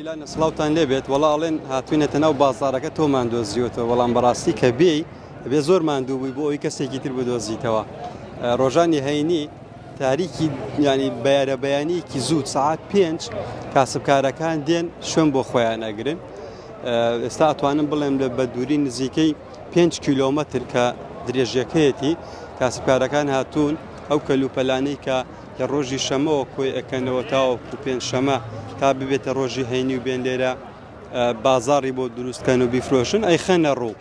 لانە سڵاوتان لێبێت وەڵا ئەڵێن هاتوینەتە ناو بازارەکە تۆمان دۆزیوەتەوە بەڵام بەڕاستی کە بێی ئەبێ زۆر ماندوو بووی بۆ ئەوی کەسێکی تر بدۆزیتەوە ڕۆژانی هەینی تاریکی ینی بەیارە بەیانیکی زوو سەعات پێنج کاسبکارەکان دێن شوێن بۆ خۆیان ئەگرن ئێستا ئەتوانم بڵێم لە بە دووری نزیکەی 5 کیلۆمەتر کە درێژیەکەیەتی کاسبکارەکان هاتوون ئەو کەلوپەلانەی کە لە ڕۆژی شەمەوە کۆی ئەکەنەوە تاوەکو پێنجشەمە تا ببێتە ڕۆژی هەینی و بێن لێرە بازاڕی بۆ دروستکەن و بیفرۆشن ئەیخەنە ڕوو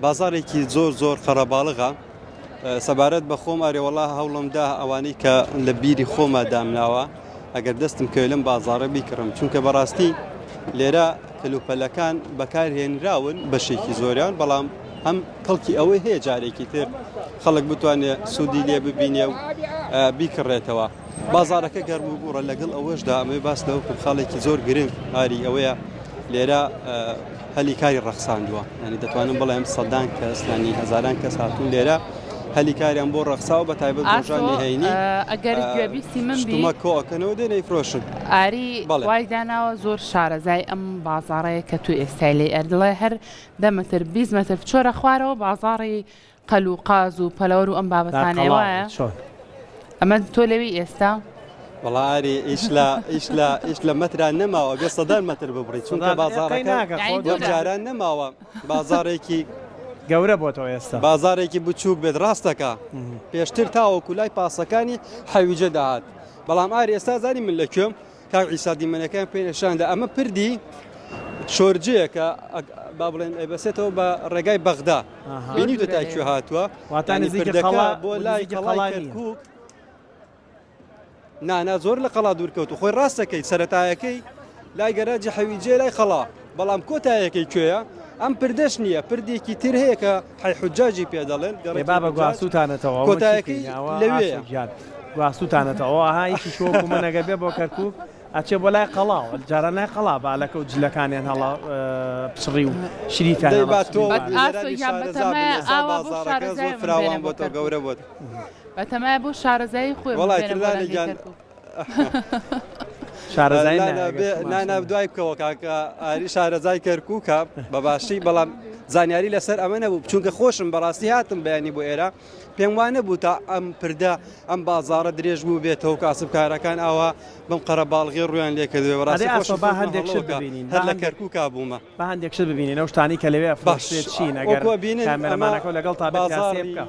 بازارێکی زۆر زۆر قەرەباڵغە سەبارەت بە خۆم ئەرێ وەڵا هەوڵمدا ئەوانەی کە لە بیری خۆما دامناوە ئەگەر دەستم کەوێت لەم بازاڕە بیکڕم چونکە بەڕاستی لێرە کەلوپەلەکان بەکارهێنراون بەشێکی زۆریان بەڵام هەم کەڵکی ئەوەی هەیە جارێکی تر خەڵک بتوانێت سوودی لێ ببینێ و بیکڕێتەوە بازارەکە گەرم و گوڕە لەگەڵ ئەوەشدا ئەمەی باس لەوە بکەم خاڵێکی زۆر گرنگ ئاری ئەوەیە لێرە هەلی کاری ڕەخساندووە ینی دەتوانم بڵێم سەدان کەس ینی هەزاران کەس هاتوون لێرە هەلی کاریان بۆ ڕەخساوە بە تایبەت ڕۆژانی هەینی ئەگەر گوێبیستی من بی شتومە کۆئەکەنەوە دێن ئەیفرۆشن. ئاری بەڵێ. وای داناوە زۆر شارەزای ئەم بازاڕەیە کە تو ئێستای لێی ئەردڵێ هەر دە مەتر 20 مەتر بچۆرە خوارەوە بازاڕی قەل و قاز و پەلەوەر و ئەم بابەتانەیە وایە؟ چۆن؟ ئەمە تۆ لەوێی ئێستا؟ وەڵا ئاری ئیش لە ئیش لە ئیش لە مەترا نەماوە بێ سەدان مەتر ببڕی چونکە بازاڕەکە وەک جاران نەماوە بازاڕێکی گەورە بۆتەوە ئێستا بازاڕێکی بچووک بێت ڕاستەکە پێشتر تاوەکو لای پاسەکانی حەویجە دەهات بەڵام ئاری ئێستا زانی من لە کوێم کاک عیسا دیمەنەکەیان پێ نیشاندا ئەمە پردی شۆرجەیە کە با بڵێن ئەیبەسێتەوە بە ڕێگای بەغدا بینیوتە تا کوێ هاتووە واتە یانی نزیکی پردەکە قەڵا بۆ لای نزیکی قەڵای قەڵا نییە. کەرکووک نانا زۆر لە قەڵا دوورکەوت و خۆی ڕاستەکەی سەتایەکەی لای گەراجی حەویجێ لای قەڵا بەڵام کۆتایەکەی کوێیە ئەم پردەش نییە پردێکی تر هەیە کە حەی حجاجی پێ دەڵێن ئێ گەڕەکی بابە حجاج گواستووتانەتەوە ئەوە چی کۆتایەکەی بکەین ئەوە لەوێیە ئاسۆ گیان گواستووتانەتەوە ئەها یەکیش وەکو من ئەگەر بێ بۆ کەرکووک ئەچێ بۆ لای قەڵاوە جاران لای قەڵا بالەکە و جلەکانیان هەڵا پچڕی و شریفیان دەی هەڵا با پچڕی تۆ بەس بوو. ئاسۆ بینەرانی گیان شارەزا بن بەتەمایە ئێستا ئاوا بۆ بازاڕەکە زۆر شارەزای من فراوان بێنە بۆ بۆتەوە کەرکووک گەورە بۆت بەتەمایە بۆ شارەزایی خۆی من وەڵای بێنە تر بۆ لانە لەنگەی گیان کەرکووک شارەزای لانا نایە بێ گەر نانا ماشەڵڵا. دوای بکەوە کاکە ئاری شارەزای کەرکووکە بە باشی بەڵام زانیاری لەسەر ئەمە نەبوو چونکە خۆشم بەڕاستی هاتم بەیانی بۆ ئێرە پێم وا نەبوو تا ئەم پردە ئەم بازاڕە درێژ بوو بێتەوە کاسبکارەکان ئاوا بەم قەرەباڵغی ڕویان لێکردوێ بەڕاستی ئەرێ ئاسۆ خۆشم با کەوتمە هەندێک شت هەڵەوە کە ببینین هەر با لە هەندێک کەرکووکا بوومە با هەندێک شت ببینین ئەو شتانەی کە لەوێ باش ئەفرۆشرێت چین ئەگەر وەکو ئەبینن ئەمە کامێرەمانەکەو لەگەڵتا بێت کاسێ بازاڕی بکە.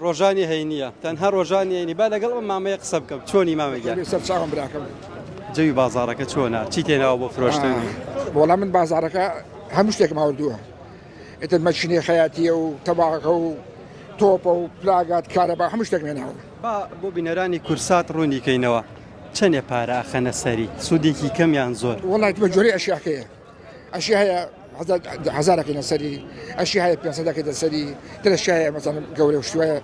ڕۆژانی هەینیە تەنها ڕۆژانی هەینی با لەگەڵ ئەم مامەیە قسە بکەم چۆنی مامە گیان؟ سەر چاوم براکەم. جەوی بازاڕەکە چۆنە چی تێناوە بۆ فرۆشتن؟ وەڵا من بازاڕەکە هەموو شتێکم هاوردووە ئیتر مەکینەی خەیاتیە و تەباغە و تۆپە و پلاگات کارەبا هەموو شتێکم هێناوە. با بۆ بینەرانی کورسات ڕوونی کەینەوە چەنێ پارە ئەخەنە سەری سوودێکی کەم یان زۆر؟ وەڵا بە جۆرەی ئەشیاکەیە ئەشی هەیە هەزارەکەی سەری ئەشی هەیە پێ دەکەیتە سەری ترشی هەیە مەسەن گەورە و شوایە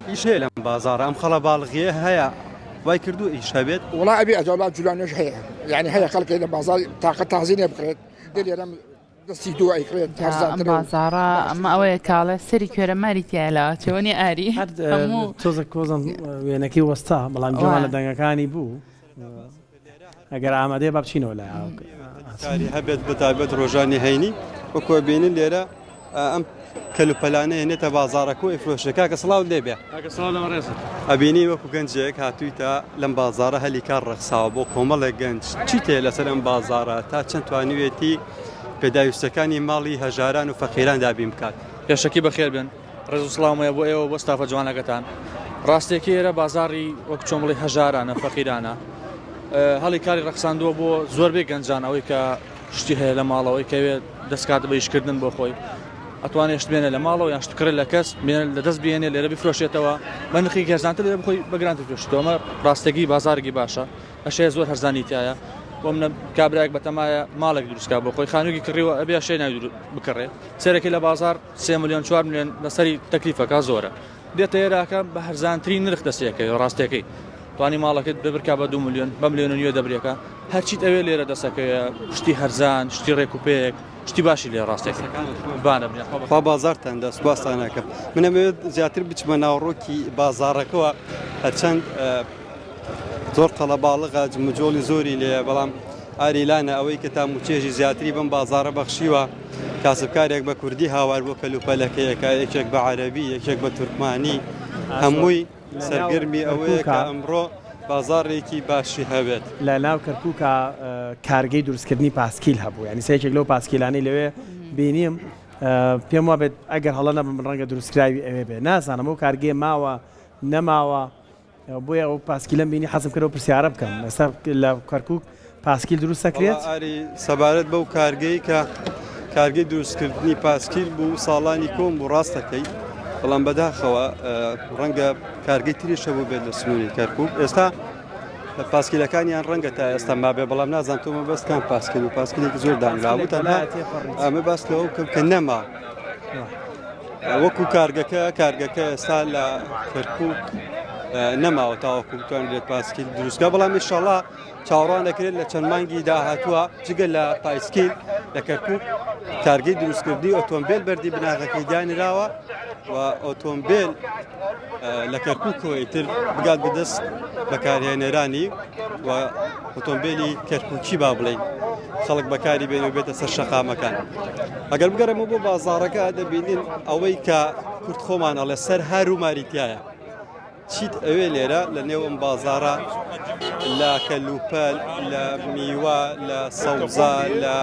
ئیش هەیە لەم بازاڕە ئەم خەڵە باڵغیە هەیە وای کردو ئیش هەبێت وڵا ئەبێ ئەجا جولانێش هەیە یعنی هەیە خەڵکی لە بازار تاقە تازی نیە بکرێت دێ لێرەم دەستی دوو ئەیکڕێت ئەم بازاڕە ئەمە ئەوەیە کاڵێ سەری کوێرە ماری تایە لاوە چۆنی ئاری هەموو تۆزە کۆزم وێنەکەی وەستا بەڵام جوان لە دەنگەکانی بوو ئەگەر ئامادەیە با بچینەوە لای کاری هەبێت بە تایبەت ڕۆژانی هەینی وەکو بینن لێرە ئەم کەلوپەلانە هێنێتە بازاڕەکە و ئەیفرۆشێ کاکە سڵاو لێبێ ئەبینی وەکو گەنجێک هاتوویتە لەم بازاڕە هەلی کار ڕەخساوە بۆ کۆمەڵێک گەنج چی تێ لەسەر ئەم بازاڕە تا چەند توانیوێتی پێداویستەکانی ماڵی هەژاران و فەقیران دابین بکات پێشەکی بەخێر بێن ڕێز و سڵاوم هەیە بۆ ئێوە بۆ ستافە جوانەکەتان ڕاستێکی ئێرە بازاڕی وەک چۆن بڵێ هەژارانە فەقیرانە هەڵی کاری ڕەخساندووە بۆ زۆربەی گەنجان ئەوەی کە شتی هەیە لە ماڵەوەی کەوێ دەستکات بە ئیشکردن بۆ خۆی ئەتوانێت شت بێنە لە ماڵەوە یان شت بکڕێت لە کەس بێنە لە دەست بێنێ لێرە بفرۆشێتەوە بە نرخی گەرزانتر لێرە بخۆی بە گرانتر فرۆشێتەوە ئەمە ڕاستەگی بازارێکی باشە ئەشێ زۆر هەرزانی تایە بۆ منە کابراایەک بەتەمایە ماڵێک دروستکا بۆ خۆی خانووی کڕیوە ئەبێ شێ ناوی بکڕێ سەرەکی لە بازار سێ ملیۆن چوار ملیۆن لەسەری تەکلیفەکە زۆرە دێتە ئێراکە بە هەرزانترین نرخ دەستەکەوێت ڕاستەکەی توانی ماڵەکەت ببرکا بە دو ملیۆن بە ملیۆن و نیوە دەبرێکە هەرچیت ئەوێ لێرە دەسەکەوێ شتی هەرزان شتی ڕێک و پێک شتی باشی لێ ڕاستێک بانە خوا بازارتان دە سوپاستان ئەکەم من ئەمەوێت زیاتر بچمە ناوەڕۆکی بازاڕەکەوە هەرچەند. زۆر قەڵەباڵغە، جموجۆڵی زۆری لێیە، بەڵام ئاری لانە ئەوەی کە تام و چێژی زیاتری بەم بازاڕە بەخشیوە، کاسبکارێک بە کوردی هاوار بۆ کەلوپەلەکەیەکە، یەکێک بە عەرەبی، یەکێک بە تورکمانی، هەمووی سەرگەرمی ئەوەیە کە ئەمڕۆ بازاڕێکی باشی هەبێت. لە ناو کەرکووکا کارگەی دروستکردنی پاسکیل هەبوو، یانی سەیەکێک لەو پاسکیلانەی لەوێ بینیم پێم وابێت ئەگەر هەڵە نەبم ڕەنگە دروستکراوی ئەوێ بێ، نازانم ئەو کارگەیە ماوە نەماوە. بۆیە ئەو پاسکیلەم بینی حەزم کرد ئەو پرسیارە بکەم ئێستا لە کەرکوک پاسکیل دروست دەکرێت؟ وەڵا ئاری سەبارەت بەو کارگەی کە کارگەی دروستکردنی پاسکیل بوو ساڵانی کۆن بوو ڕاست دەکەی بەڵام بەداخەوە ڕەنگە کارگەی تریش هەبوو بێت لە سنووری کەرکوک ئێستا پاسکیلەکانیان ڕەنگە تا ئێستا مابێ بەڵام نازانم تۆ مەبەست کام پاسکیل و پاسکیلێکی زۆر دانرابوو تەنها ئەمە باس لەوە بکەم کە نەما وەکو کارگەکە کارگەکە ئێستا لە کەرکک نەماوە تاوەکو بتوانرێت پاسکیل دروستکە بەڵام ئیشەڵا چاوەڕوان دەکرێت لە چەند مانگی داهاتووە جگە لە پایسکیل لە کەرکک کارگەی دروستکردنی ئۆتۆمبیل بەردی بناغەکەی دانراوە و ئۆتۆمبیل لە کەرککەوە ئیتر بگات بەدەست بەکارهێنەرانی و ئۆتۆمبیلی کەرککی با بڵین خەڵک بەکاری بێن و بێتە سەر شەقامەکان ئەگەر بگەڕێمەوە بۆ بازاڕەکە دەبینین ئەوەی کە کورد خۆمان ئەڵێ سەر هەر و ماری تایە چیت ئەوێ لێرە لە نێو ئەم بازارە لە کەلوپەل لە میوە لە سەوزە لە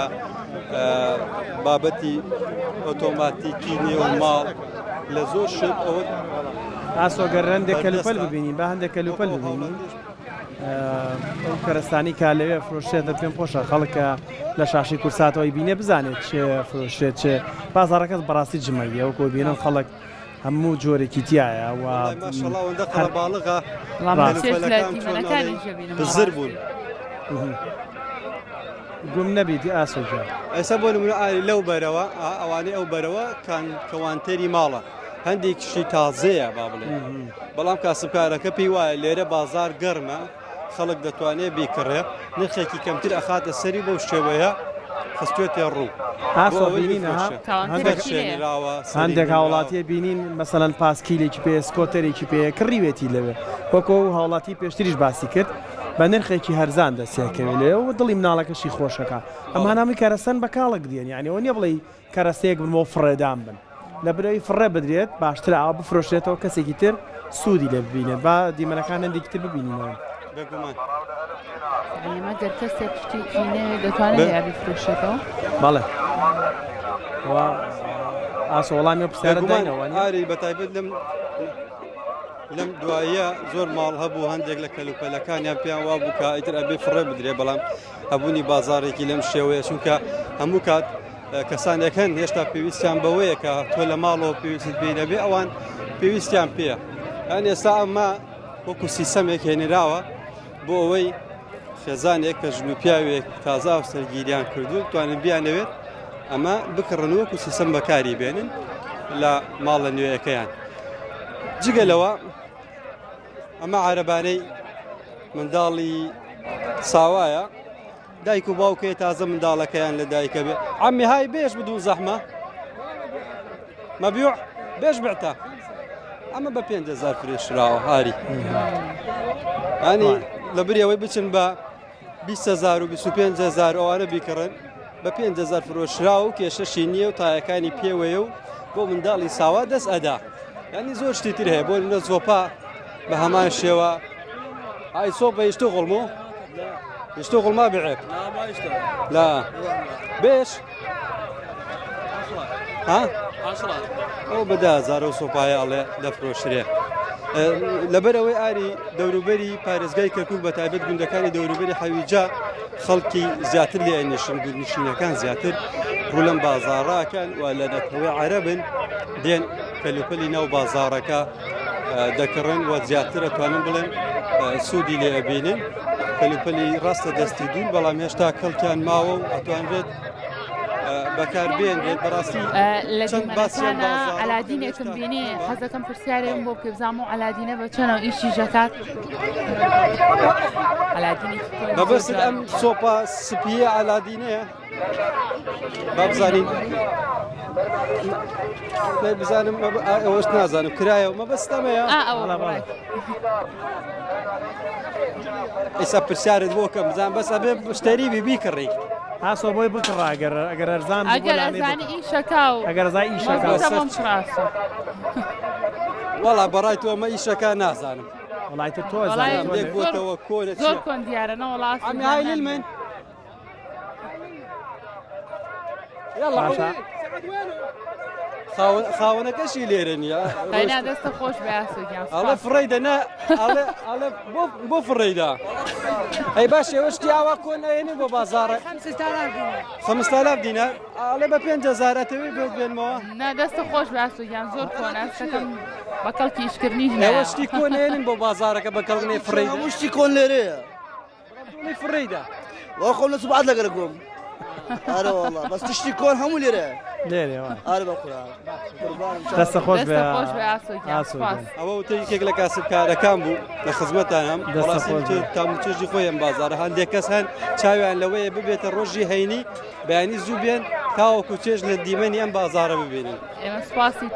بابەتی ئۆتۆماتیکی نێو ماڵ لە زۆر شت ئەوە ئاسۆ گەر هەندێک کەلوپەل ببینین با هەندێک کەلوپەل ببینین ئەو کەرەستانی کە لەوێ فرۆشرێت پێم خۆشە خەڵک کە لە شاشەی کورساتەوەی بینێ بزانێت چ فرۆشرێت چ بازاڕەکەت بەڕاستی جمەیە وەکۆ بینم خەڵک هەموو جۆرێکی تایە و ماشەڵا قەرەباڵغە بزر بوون. گوم نەبیت ئاسۆ گیان. ئێستا بۆ نمونە ئاری لەو بەرەوە ئەوانەی ئەو بەرەوە کان کەوانتەری ماڵە هەندێکیشی تازەیە با بڵێ بەڵام کاسبکارەکە پێی وایە لێرە بازار گەرمە خەڵک دەتوانێت بیکڕێ نرخێکی کەمتر ئەخاتە سەری بەو شێوەیە خستوێتێ ڕوو هەندێک هاوڵاتیە بینین مەسەلەن پاسکیلێکی پێ سکۆتەرێکی پێ کڕیوێتی لەوێ وەکۆ و هاوڵاتی پێشتریش باسی کرد بە نرخێکی هەرزان دەستێکەوێت لێ و دڵی مناڵەکەشی خۆشەکە ئەمانامی کەرەسەن بە کاڵک دێن یعنی ئەوە نییە بڵێ کەرەستەیەک بن بۆ فڕێدان بن لەبرەوەی فڕێ بدرێت باشترە ئاوا بفرۆشرێتەوە کەسێکی تر سوودی لێ ببینێت با دیمەنەکان هەندێکی تر ببینینەوە. بێگومان. یعنی مەگەر کەسێک شتێکی نەوێت دەتوانێت لێیان بیفرۆشێتەوە؟ بەڵێ وا ئاسۆ وەڵامی ئەو پرسیارە بێگومان داینەوە وانیە؟ ئاری بەتایبەت لەم لەم دواییە زۆر ماڵ هەبوو هەندێک لە کەلوپەلەکانیان پێیان وابوو کە ئیتر ئەبێ فڕێ بدرێ بەڵام هەبوونی بازاڕێکی لەم شێوەیە چونکە هەموو کات کەسانێک هەن هێشتا پێویستیان بەوەیە کە تۆ لە ماڵەوە پێویستت پێی نەبێ ئەوان پێویستیان پێیە یان ئێستا ئەمە وەکو سیستەمێک هێنراوە بۆ ئەوەی خێزانێک کە ژن و پیاوێک تازە هاوسەرگیریان کردو توانن بیانەوێت ئەمە بکڕن وەکو سیستەم بەکاری بێنن لە ماڵە نوێیەکەیان جگە لەوە ئەمە عربانەی منداڵی ساوایە دایک و باوکێ تازە منداڵەکەیان لە دایکە بێ عەمی های بێش بدون زەحمە مەبیوع بێش بعتە ئەمە بە 5000 فرێشراوە هاری ینی لە بری ئەوەی بچن بە 20هزار و 25هزار ئەوانە بیکڕن بە 5000 فرۆشرا و کێشەشی نییە و تایەکانی پێوەیە و بۆ منداڵی ساوا دەست ئەدا ینی زۆر شتی تر هەیە بۆ نە زۆپا بە هەمان شێوە ئای سۆپە یشتغل مو يشتغل ما بعيب لا ما يشتغل لا بيش ها 10 ئەو بەدا هەزار و سۆپایە ئەڵێ دەفرۆشرێ لەبەرەوەی ئاری دەوروبەری پارێزگای کەرکک بە تایبەت گوندەکانی دەوروبەری حەویجە خەڵکی زیاتر لێ ئەنیشن گوندنشینەکان زیاتر ڕوو لەم بازاڕاکەن و لە نەتەوەی عەرەبن دێن کەلوپەلی ناو بازاڕەکە دەکڕن و زیاتر ئەتوانم بڵێم سوودی لێ ئەبینن کەلوپەلی ڕاستە دەستی دوور بەڵام هێشتا کەڵکیان ماوە و ئەتوانرێت بەکاربێنرێت بەڕاستی لە دیمەنەکانە عەلادینێکم بینی حەزەکەم پرسیارێکم بۆ بکەی بزانم ئەو عەلادینە بە چەنە و ئیشی ژەکات عەلادینێکی کۆنی زۆر مەبەستت جوان. ئەم سۆپا سپیە عەلادینەیە با بزانین بزانم ئەوەش نازانم کرایە و مەبەست ئەمەیە ئا ئەوە بەڵێ، بەڵێ. ڕێک. ئێستا پرسیارت بۆ کەم بزان بەس ئەبێ مشتەری بی بیکڕی. ئاسۆ بۆی بکڕە ئەگەر ئەگەر ئەرزان بوو بۆ ئەگەر لانەی ئەزانی بکڕە. ئیشەکا و ئەگەر ئەزای ئیشەکا مەزبوتە بەسەر بۆم چڕ ئاسۆ. وەڵا بەڕای تۆ ئەمە ئیشەکا نازانم. وەڵای تر تۆ وەڵای ئەزانی تۆ هەندێک لێ. زۆر بۆتەوە کۆنە زۆر چیە؟ کۆن دیارە نەوەڵا ئاسۆ عەمی گیان هاي نامێنێ. للمن يلا باشە. خاوەن خاوەنەکەشی لێرە نییە قەینا دەستە خۆش بێ ئاسۆ گیان ئەڵێ سوپاس. فڕێیدە نا ئەڵێ ئەڵێ بۆ بۆ فڕێیدا ئەی باش ئێوە شتی ئاوا کۆن ئەهێنن بۆ بازاڕە 5000 دینار ئەڵێ بە 5000 ئەتەوێ بۆت بێنمەوە نا دەستە خۆش بێ ئاسۆ گیان زۆر کۆنە شتەکەم بە کەڵکی ئیشکردنیش ئێوە نایەوە. شتی کۆن ئەهێنن بۆ بازاڕەکە بە کەڵک نێ فڕێیدا هەموو شتی کۆن لێرەیە دڵی فڕێیدا وە خۆم لە سوبعات لەگەرە گۆم ئارە والله بەس تشتی کۆن هەموو لێرە لێرێ وایە. ئارە بە قورئان قوربانم دەستە خۆش بێ دەستە خۆش بێ ئاسۆ گیان ئاسۆ سوپاس. گیان. ئەوە وتە یەکێک لە کاسبکارەکان بوو لە خزمەتان هەم دەستە بەڕاستی خۆش بێ. تام و چێژی خۆی ئەم بازارە هەندێک کەس هەن چاویان لەوەیە ببێتە ڕۆژی هەینی بەیانی زوو بێن تاوەکو چێژ لە دیمەنی ئەم بازارە ببینن. ئێمە سوپاسی.